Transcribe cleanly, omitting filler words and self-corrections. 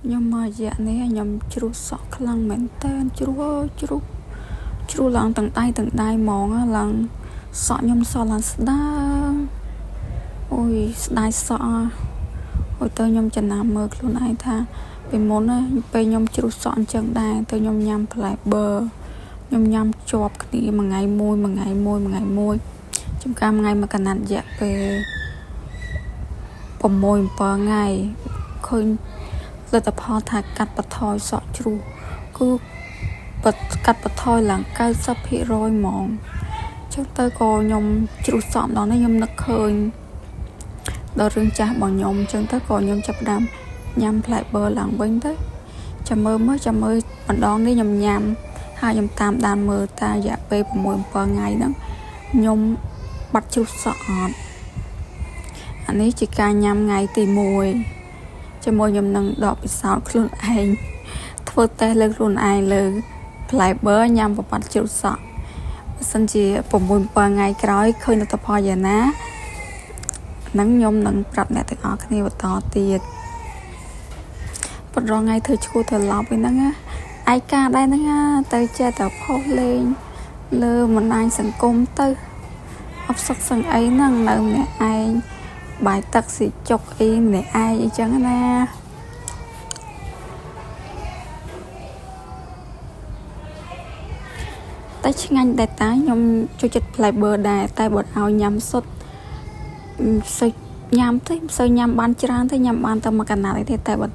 ខ្ញុំមករយៈនេះខ្ញុំជ្រុះសក់ខ្លាំងមែនតើជ្រុះអើយជ្រុះជ្រុះឡើងទាំងដៃទាំងដៃហ្មងឡើងសក់ខ្ញុំសក់ឡើងស្ដើងអូយស្ដាយសក់អូយទៅខ្ញុំចំណាំមើលខ្លួនឯងថាពីមុនណាពេលខ្ញុំជ្រុះសក់អញ្ចឹងដែរទៅខ្ញុំញ៉ាំផ្លែបឺខ្ញុំញ៉ាំជាប់គ្នាមួយថ្ងៃមួយមួយថ្ងៃមួយមួយថ្ងៃមួយចំការមួយថ្ងៃមួយកណាត់រយៈពេល6 7ថ្ងៃឃើញលទ្ធផលថាកាត់បន្ថយសក់ជ្រុះគឺកាត់បន្ថយឡើង90%ហ្មងចឹងទៅក៏ខ្ញុំជ្រុះសក់ម្ដងនេះខ្ញុំនឹកឃើញដល់រឿងចាស់របស់ខ្ញុំចឹងទៅក៏ខ្ញុំចាប់ផ្ដើមញ៉ាំផ្លែបឺឡើងវិញទៅចាំមើលមើលចាំមើលម្ដងនេះខ្ញុំញ៉ាំហើយខ្ញុំតាមដានមើលតារយៈពេល6 7ថ្ងៃហ្នឹងខ្ញុំបាត់ជ្រុះសក់អត់អានេះជាការញ៉ាំថ្ងៃទី1ជាមួយខ្ញុំនឹងដកពិសោធន៍ខ្លួនឯងធ្វើតេស្តលើខ្លួនឯងលើផ្លែបឺញ៉ាំប្របាត់ជ្រុះសក់បើសិនជា6 7ថ្ងៃក្រោយឃើញលទ្ធផលយ៉ាងណាហ្នឹងខ្ញុំនឹងប្រាប់អ្នកទាំងអស់គ្នាបន្តទៀតប៉ុន្តែថ្ងៃធ្វើឈួរធ្វើឡប់ឯហ្នឹងណាឯកាដែរហ្នឹងណាទៅចេះតែផុសលេងលើបណ្ដាញសង្គមទៅអបសុកសឹងអីហ្នឹងនៅម្នាក់ឯងបាយទឹកស៊ីចុកអីម្នាក់ឯងអីចឹងណាតែឆ្ងាញ់ដែរតាខ្ញុំចូលចិត្តផ្លែបឺដែរតែបើឲ្យញ៉ាំសុទ្ធមិនសូវញ៉ាំទេមិនសូវញ៉ាំបានច្រើនទេញ៉ាំបានតែមួយកណាត់ទេតែបើ